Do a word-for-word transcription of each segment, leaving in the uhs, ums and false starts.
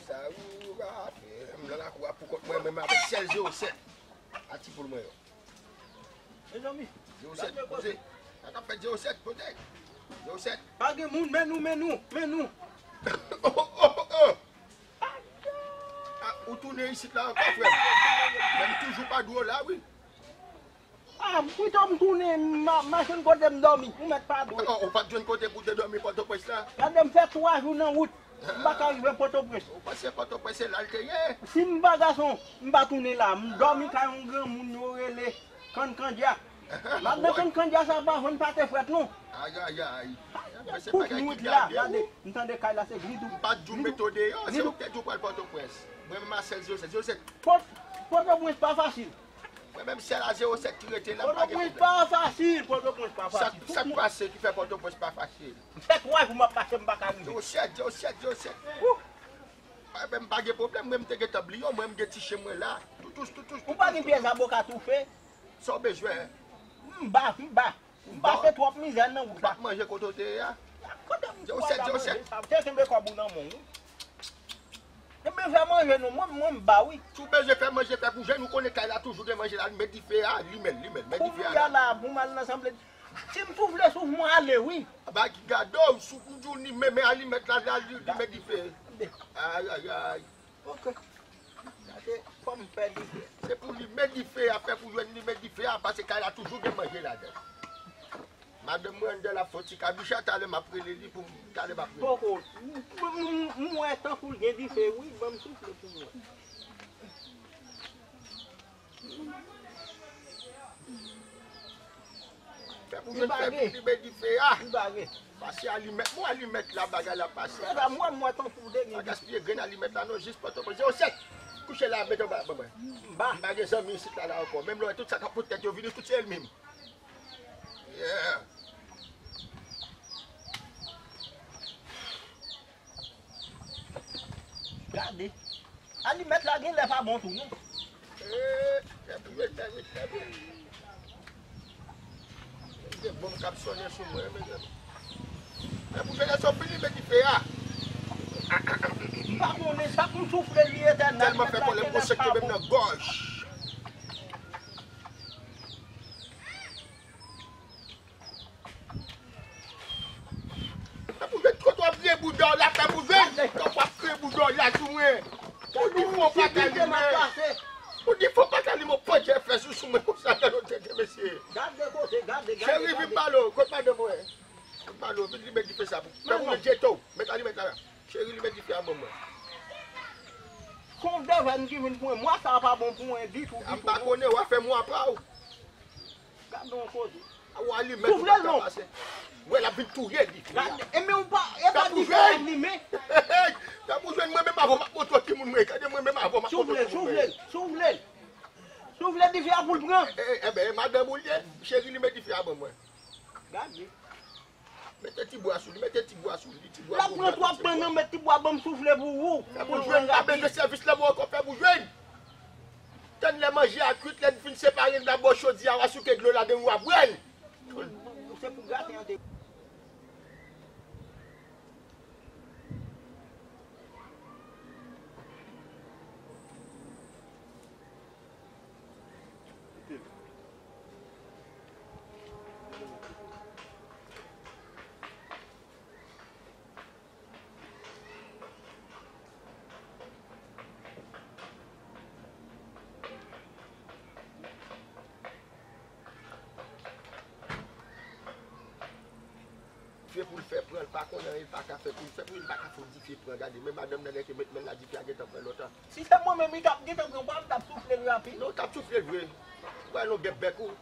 Sa ou pa fè. M nan lakou a poukont mwen menm avèk sèl zewo sèt. A ti poul mwen yo. Mezanmi, zewo sèt, poze. Sa k ap fèt zewo sèt, poze. Zewo sèt. Pa gen moun, men nou, men nou, men nou. Oh, oh, oh, oh. Ah, ou tounen isit la ankò, frè m. Men m toujou pa dwe w la, wi. Ah, pito m tounen, m a- machann kote m dòmi, ou mèt pa dwe. Oh, ou pa t jwenn kote pou te dòmi Pòtoprens la? Gade m fè twa jou nan wout, m pa ka rive Pòtoprens. Ou panse Pòtoprens se la l te ye? Si m pa gason, m pa tounen la. M dòmi kay yon granmoun yo rele Kannkandya. M al nan Kannkandya sa pa jwenn pate frèt non. Ay, ay, ay. Men se tout bagay ki nwit la, gade, m tande kay la se gridou. M pa t di w mete w deyò, se ou ki te di w pral Pòtoprens. Mwen menm a sèl zewo sèt, zewo sèt. Pòt- Pòtoprens pa fasil. Mwen menm sèl a zewo sèt ki rete la, m pa gen pwoblèm. Pòtoprens pa fasil, Pòtoprens pa fasil. Sa k pase ki fè Pòtoprens pa fasil? M fè twa jou m ap mache, m pa ka rive. Zewo sèt, zewo sèt, zewo sèt. Ou. Mwen menm pa gen pwoblèm, mwen m te gentan bliye w, mwen m gen ti chen mwen la. Toutous, toutous, toutous. Ou pa gen pyè zaboka toufe? Sa w bezwen? M ba, m ba. M pase twòp mizè nan wout la. Ou pa manje kote w te ye a? Kote m zewo sèt, zewo sèt. Chèche kenbe kòb ou nan men w. Mwen bezwen fè manje non, mwen, mwen m ba wi. Si w bezwen fè manje, fè pou jwenn, ou konnen kay la toujou gen manje la, limen dife a, limen l, limen l, men dife a la. Kounye a la, pou m al nan sanble, si m soufle sou mwen ale wi. Aba ki gade w, sou m di w limen, men alimèt la, la, limen dife. Ay, ay, ay. Ok. Sa se fò m fè dife. Se pou limen dife a, fè pou jwenn limen dife a, paske kay la toujou gen manje ladan. Madanm mwen anndan l ap fè yon ti kabicha, talè m ap rele li pou m, talè m ap rele. Poko. M, m, m, m wè tankou l gen dife, wi, ban m soufle pou mwen. Fè pou jwenn fè pou limen dife a. Pase alimèt, bon alimèt la, bagay la pase. Mwen, mwen tankou w te gen. Pa gaspiye grenn alimèt la non, jis Pòtoprens. Zewo sèt, kouche la, mete w ba, ba, ba. M pa gen zanmi isit la, la ankò. Menm lè w wè tout sa k ap pote tèt yo vini, tout se yo menm. Yeah. Gade. Alimèt la genlè pa bon tou non. Eh, fè pou jwenn fè vit, fè vit. Gen bonm k ap sonnen sou mwen, mezanmi. Fè pou jwenn sou fini, men dife a. M pa konnen sa pou soufle li etènèl. Tèlman fè kòlè, m gon sèk kenbe m nan gòj. Fè pou jwenn, kote w ap kriye bouda w la, fè pou jwenn. Kote w ap kriye bouda w la sou mwen. Ou di fon pa ka limen. Ou di fon pa ka limen, w pandje fè sou, sou mwen konsa, gade yon tenten, mesye. Gade kote, gade, gade. Cheri, vin pale w, kot madanm mwen? Vin pale w, vin limen dife sa pou. Fè pou jwenn jete w. Met alimèt la la. Cheri, limen dife a ban mwen. Se yon devèn ki vin pou mwen. Mwa sa a pa bon pou mwen ditou, ditou. M pa konnen, w a fè mwa pa w. Gade yon koze. A w alimèt ou pa ka pase. Mwen l ap vin touye li. Gade, e men ou pa, e pa dife a limen. Fè pou jwenn mwen menm avan m ap montre w ki moun mwen ye. Gade mwen menm avan m ap montre w ki moun mwen ye. Soufle, soufle, soufle. Soufle dife a pou l pran. E, e, e ben, e madanm ou l ye. Cheri, limen dife a ban mwen. Gade. Mete ti bwa sou li, mete ti bwa sou li, ti bwa. L ap pran twòp tan nan met ti bwa ban m soufle pou ou. Fè pou jwenn, pa bezwen sèvis lanmou ankò, fè pou jwenn. Tann lè manje a kwit, lè n fin separe l, n ap ba w chodyè a, w a souke dlo ladan l, w a bwè l. Se pou graten an te. Dife pou l fè pran, l pa konnen anyen, l pa ka fè pou l fè pou l, l pa ka fè dife pran. Gade, men madanm nan rete met men l la, dife a gentan pran lontan. Si se mwen menm, li t ap gentan pran pa m, m t ap soufle l rapid. Non, w t ap soufle l vre. Ou wè longè bèk ou.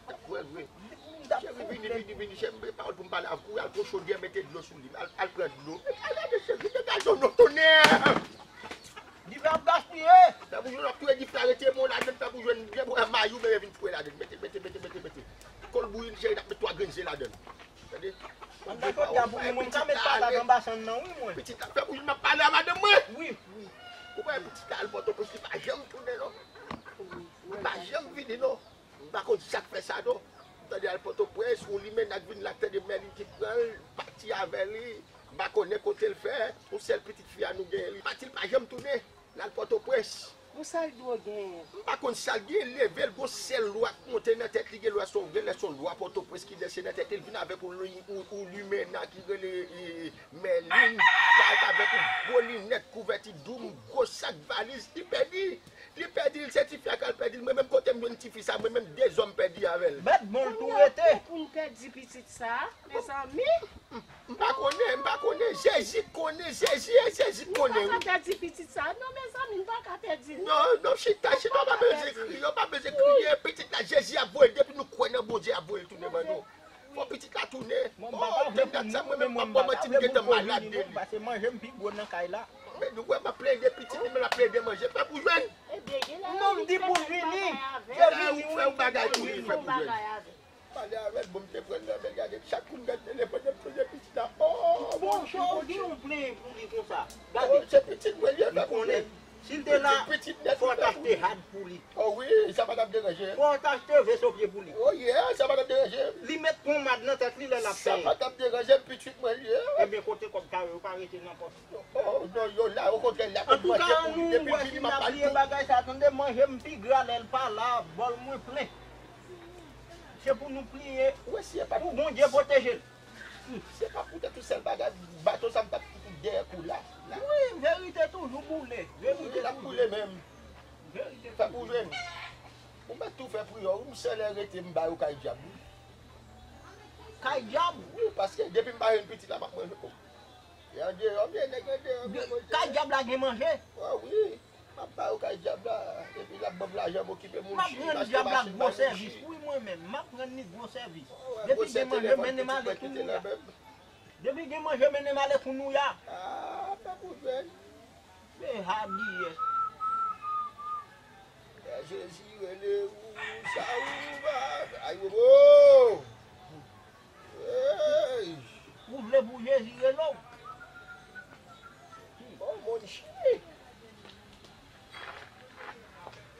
T ap pran l vre. Cheri, vini, vini, vini, cheri, m gen pawòl pou m pale avèk ou. Al pran chodyè, mete dlo sou li. Al, al pran dlo. Al gade, cheri, degaje w non, tonnè! Dife ap gaspiye! Fè pou jwenn w ap touye dife a, rete men w ladann, fè pou jwenn byen bwè mayi w, men vin fouye ladann. Mete, mete, mete, mete, mete. Kon l bouyi, cheri, n ap met twa grenn ze ladann. Tande? Pandan chodyè a pou mwen, mwen ka met patat anba chann nan, wi, mwen. Pitit la, fè pou jwenn m ap pale a madanm mwen. Wi, wi. Ou wè pitit la al Pòtoprens, li pa janm tounen non. Li pa janm vini non. M pa konn sa k fè sa non. Tande al Pòtoprens, yon limena k vin la, tande Mèlin ki pran l, pati avè li. M pa konnen kote l fè, yon sèl pitit fi a nou genyen li. Pati l pa janm tounen, l al Pòtoprens. Bon, sa l dwe genyen? M pa konn sa l gen, leve l, gon sèl lwa k monte nan tèt li, gen lwa se yon, gen lè se yon lwa Pòtoprens ki danse nan tèt li, l vin avèk yon, yon, yon limena ki rele, e, Mèlin, parèt avèk yon gwo linèt, kouvèti doum, gwo sak valiz, li pèdi, li pèdi l, se tifi a k al pèdi l, mwen menm kote m jwenn tifi sa, mwen menm de zòm pèdi avè l. Mèt bon l tou rete. Pou n pèdi pitit sa, mezanmi. M pa konnen, m pa konnen. Jezi konnen, Jezi, e Jezi konnen, wi. M pa ka pèdi pitit sa. Non, mezanmi, m pa ka pèdi l. Non, non, chita, chita, w pa bezwen kriye, w pa bezwen kriye. Pitit la, Jezi ap voye l depi nou kwè nan Bondye, ap voye l tounen ban nou. Fò pitit la tounen. Oh, tèm dat sa, mwen menm, m p ap ba w manti, m gentan malad de li. Paske manje m pi gwo nan kay la. Men nou wè, m ap plede pitit li, men l ap plede manje. Fè pou jwenn. Non, m di pou l vini. Fè ou bagay pou li, fè pou jwenn. Pale avè l, bon, m te pran nan men, gade, chak kou m gade telefòn nan, m sonje pitit la. Oh, bon, sa w gen yon plenyen pou li konsa. Gade. Oh, se pitit mwen li ye, fè pou jwenn. Si l te la, fò w t achte had pou li. Oh wi, sa pa t ap deranje. Fò w t achte vesopye pou li. Oh yeah, sa pa t ap deranje. Li met ponmad nan tèt li lè l ap penyen. Sa pa t ap deranje, pitit mwen li ye. Ebyen, kote kòb sa yo, yo pa rete nan pòch. Oh, non, yo la, okontrè, l ap ogmante pou li. Depi l vini, m ap al tou. Bagay sa, tande, manje m pi gra lè l pa la, bòl mwen plen. Se pou nou priye pou Bondye pwoteje l. Se pa poutèt yon sèl bagay, bato sa m t ap fouti dèyè kou la. Wi, verite toujou boule. Verite toujou boule menm. Fè pou jwenn. Ou mèt tou fè priyè, wi, m sèl rete m ba yo kay dyab, wi. Kay dyab? Wi, paske depi m pa jwenn pitit la, m ap manje. E andeyò, byen nèg andeyò, byen manje. Kay dyab la gen manje? Ah wi. M ap ba yo kay dyab la, epi l ap ban m lajan, m okipe moun chini, m achte machin, bay moun chini. M ap rann dyab la gwo sèvis, wi, mwen menm. M ap rann li gwo sèvis. Depi gen manje, mennen m ale kounye a. Depi gen manje, mennen m ale kounye a. Ah, fè pou jwenn. Men habiyè. Lè Jezi rele ou, sa ou va fè? Ay, wobo! Hey! Ou vle pou Jezi rele w? Oh, mon cheri.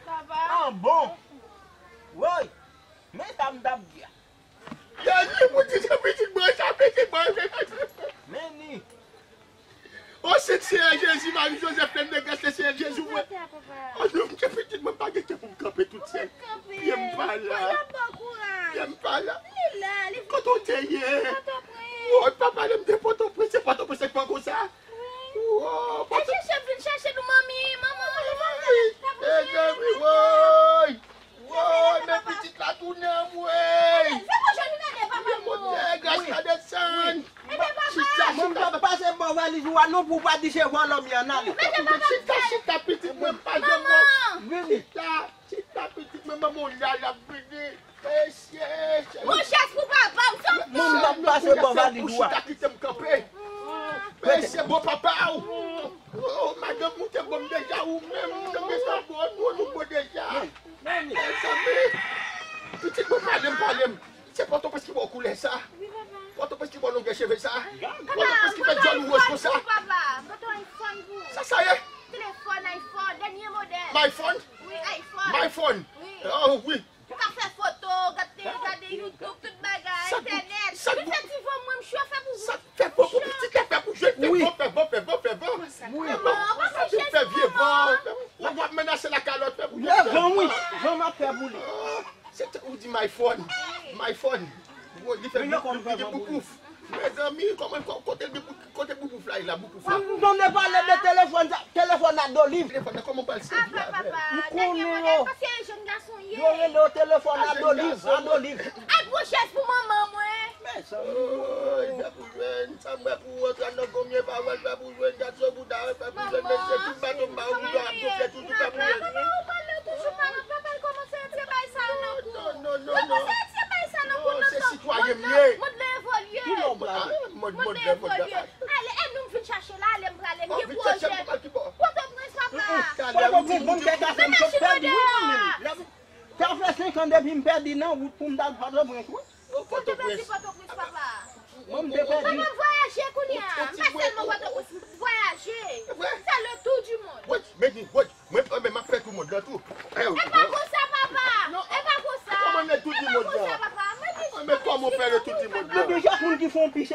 Papa. Ah, bon. Woy. Men sa m t ap di a. Jezi, pou ti se pitit mwen, sa pitit mwen. Men ni. O, Sent Seyè Jezi, Mari Jozèf, Plèn de Gras, Seyè Jezi, mwen. O, non, m te pitit, mwen pa gen kè pou m kanpe tout sèl. Pye m pa la. Pye m pa la. Kote w te ye? O, pa pale m de Pòtoprens, se Pòtoprens k pa konsa. O, Pòtoprens. Vin chache nou, manmi, manman, manman. Mezanmi, woy. Woy, men pitit la tounen anmwey. Fè pou jwenn nou gade papa nou. Gras la desann. Chita, chita. M p ap pase bò valiz ou a non pou w pa di se vòlò m ye, ann ale. Chita, chita, pitit mwen, pa janm mò. Chita, chita, pitit mwen, manman w la, l ap vini. Mesye, cheri. Pran chèz pou papa w, sòt. Mwen m p ap pase bò valiz ou a. Chita, kite m kanpe. Mesye, bon papa w. Oh, madanm ou te bon deja, ou menm, ou te bon, nou, nou bon deja. Mezanmi, pitit mwen, pale m, pale m. Se Pòtoprens ki ba w koulè sa? Wi, papa. Pòtoprens ki ba w longè cheve sa? Pòtoprens ki fè dyòl ou wòz konsa? Papa, m pote yon iPhone pou ou. Sa sa ye? Telefòn iPhone, dènye modèl. My phone? Wi, iPhone. My phone? Wi. Oh, wi. Ou ka fè foto, gade, gade YouTube, tout bagay, entènèt. Vin fè ti van mwen, m cho, fè pou ou. Fè van pou pitit la, fè pou jwenn, fè van, fè van, fè van, fè van. Wi. Fè van, fè van, fè vye van. Ou ap menase lakalòt, fè pou jwenn. Van, wi. Van m ap fè pou li. Se te ou di my phone, my phone. Li fè boupouf, li gen boupouf. Mezanmi, kòman, kote, kote boupouf la ye la, boupouf la? M tande pale de telefòn sa, telefòn Adoliv. Telefòn nan, kòman w pral sèvi avè l? M konnen yo. Yo rele yo telefòn Adoliv, Adoliv. Ay, pran chèz pou manman mwen. Mezanmi. Oy, fè pou jwenn, sa m wè pou ou antre nan gonmye pawòl, fè pou jwenn, gad sou bouda, fè pou jwenn, mesye, tout baton m ba ou, bouda ap gonfle toujou, fè pou jwenn. Papa, ou pale toujou, papa, papa, l kòmanse retire bagay sa yo nan kou. Non, non, non, non. Kòmanse retire bagay sa nan kou, non, non. Se sitwayen m ye. Mond lan evolye. Ki lè w prale? Mond lan evolye. Ale, e nou m vin chache la, ale m prale, m gen pwojè. Pòtoprens, papa. Pòtoprens, bon, m te kase m sot pèdi, wi, mwen menm. Sa fè senk an depi m pèdi nan wout pou m t al Pòtoprens, wi. Pòtoprens, papa. Mwen m te pèdi. Papa, m vwayaje kounye a. M pa sèlman Pòtoprens, m vwayaje. Fè le tour du monde. Wait, men, wait. Mwen, mwen, m ap fè tou mond lan tou. E pa konsa, papa. E pa konsa. Kòman le tour du monde lan? E pa konsa, papa. Men kòman w fè le tour du monde lan? Gen chak moun ki fè yon pis.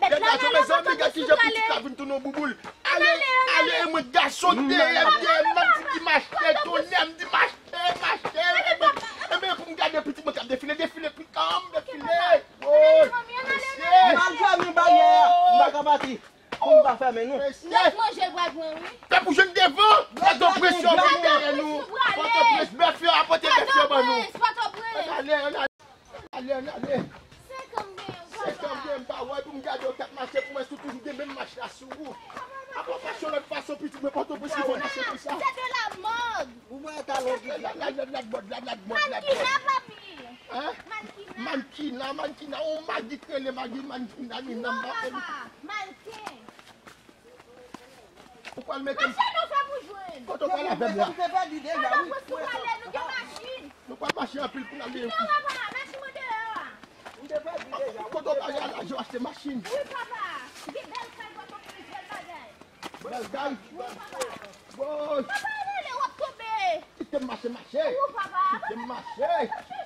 Degaj yo, mezanmi, gad kijan pitit la vin tounen yon bouboul. Ale, ale, e mwen gason dèyè, dèyè, m ap di ki mache, tonnè, m di mache, mache, e mwen, e mwen pou m gade pitit mwen k ap defile, defile, pikanm, defile. Woy, mesye. M ap fèmen baryè a, m pa ka pati. Pou m pa fèmen non. Mesye. Lòt manje pral pran wi. Fè pou jwenn devan. Pòtoprens yo vin dèyè nou. Pòtoprens, bèf yo, apote bèf yo ban nou. Pòtoprens, Pòtoprens. Ann ale, ann ale, ann ale. Senk an m genyen, papa. Senk an m genyen, m pa wè pou m gade w k ap mache pou mwen si w toujou gen menm mach la sou ou. Apa w mache yon lòt fason, pitit mwen, Pòtoprens ki fè w mache konsa. C'est de la mode. Ou wè talon ki la, la, la, la, mòd la, la, mòd la, mòd. Mankina, papi. Hein? Mankina. Mankina, mankina, on magi k rele magi, mankina, ni non, papa. Mannequin. Ou pral mete m. Machin nou fè pou jwenn. Kote w pral avè m la? Ou te pèdi deja, wi. Papa, pran sou pale, nou gen machin. Nou pral mache anpil pou n al deyò. Non, papa, machin mwen deyò a. Ou te pèdi deja. Kote w pral al achte machin? Wi, papa. Gen bèl kay, papa, pou bèl bagay. Bèl kay? Wi, papa. Woy. Papa, ale, w ap tonbe. Kite m mache, mache. Wi, papa. Kite m mache.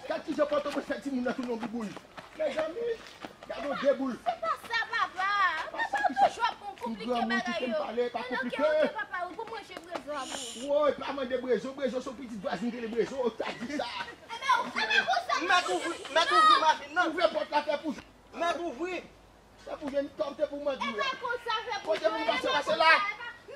Gad kijan Pòtoprens fè timoun nan tounen yon bouboul. Mezanmi, gade yon deboul. Se pa sa, papa. Papa, toujou ap konplike bagay yo. Ann ale, papa, ou pou manje brezo a pou ou. Woy, pa mande brezo, brezo se yon pitit vwazin ki rele brezo, ou ta di sa. Ebyen, ebyen, konsa. Mèt ouvri, mèt ouvri machin nan. Ouvè pòt la, fè pou jwenn. Mèt ouvri. Fè pou jwenn, kòm te pou mandi. Ebyen, konsa, fè pou jwenn. Kote pou pase, pase la.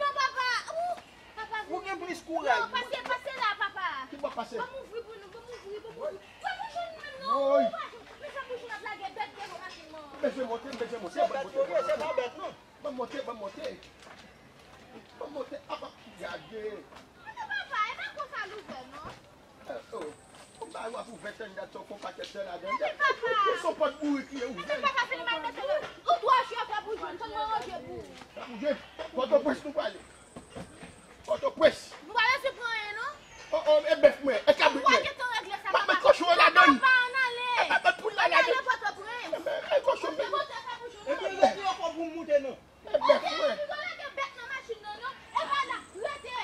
Non, papa. Ou, papa, vini. Ou gen plis kouraj. Non, pase, pase la, papa. Ki bò pase? Ban m ouvri pou nou, ban m ouvri, ban m ouvri. Fè pou jwenn menm non. Woy. Ou pa jwenn. Men fè pou jwenn ap lage bèt devan machin nan. M bezwen monte, m bezwen monte. Se bèt yo ye, se pa bèt non. Ban m monte, ban m monte. Ban m monte, apa, gade. Kote papa? E pa konsa l ouvè non. Eh, oh. Ou bay w ap ouvè tann dat sa w fè yon pakèt tan ladan. Men papa. Se yon pòt bourik li ye ouvè. Men papa, fini mal mete yo. Ou twò chofè pou jwenn, tann mwen ranje pou ou. Fè pou jwenn. Pòtoprens nou prale. Pòtoprens. M pa bezwen pran anyen non. Oh, oh, e bèf mwen, e kabrit mwen. M a met kochon an ladan. Papa, ann ale. E pa met poul la ladan. Ann ale Pòtoprens. E, e kochon. Ebyen, rete ankò pou m moute non. E bèf mwen. Ebyen, ou lage bèt nan machin nan non. E pa la, rete.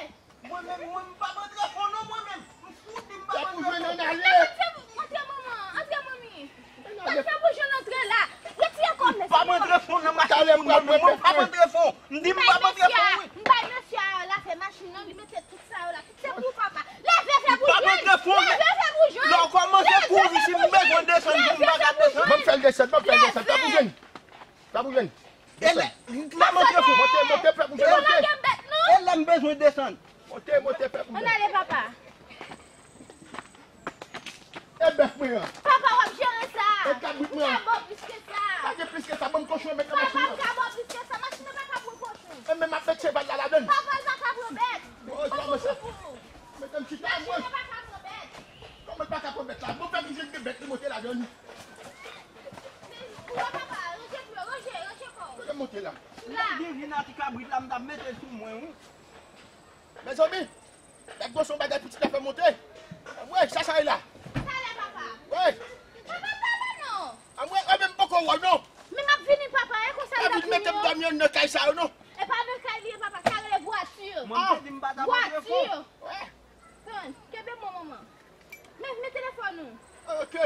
Mwen menm, mwen, m p ap antre fon non, mwen menm. M fou di m p ap antre fon. Ann ale. Antre, antre manman, antre manmi. Ann ale. Fè pou jwenn antre la. Retire kò m, mesye. M p ap antre fon nan machin moun nan, mwen, mwen p ap antre fon. M di m p ap antre fon, wi. M bay mesye a lave machin nan, li mete tout sa yo la. Tout se pou papa. Leve, fè pou jwenn. M p ap antre fon, men lè w kòmanse kouri, si m bezwen desann, pou m pa ka desann. Ban m fè l desann, ban m fè l desann. Fè pou jwenn. Fè pou jwenn. E lè, m ap antre fon. Monte, monte, fè pou jwenn, monte. E lè m bezwen desann. Monte, monte, fè pou jwenn. Ann ale, papa. E bèf mwen an. Papa, w ap jere sa. E kabrit mwen an. M ka ba w plis ke sa. Pa gen plis ke sa, ban m kochon, met nan machin nan. Papa, m ka ba w plis ke sa. Machin nan pa ka pran kochon. E men m ap met cheval la ladan. Papa, l pa ka pran bèt. Woy, kòmanse. Mete m chita, mwen. Machin nan pa ka pran bèt. Kòman l pa ka pran bèt la? Bon, fè pou jwenn gen bèt, li monte ladan li. Papa, ranje pou yo, ranje, ranje kò w. Kote m monte la? La. Li vin a ti kabrit la, m t ap mete l sou mwen, wi. Mezanmi, gad gwo son bagay pitit la fè monte. Anmwe, sa sa ye la? Talè, papa. Wi. Papa, talè non. Anmwe, e men m poko wè w non. Men m ap vini, papa, e konsa l ap vini yo. Pa vin mete m dòmi anndan kay sa yo non. E pa nan kay li ye, papa, sa rele vwati. Mwen, m te di m pa t ap antre fon. Vwati. Wi. Tann, kenbe mwen, manman. Men, men telefòn ou. Ok.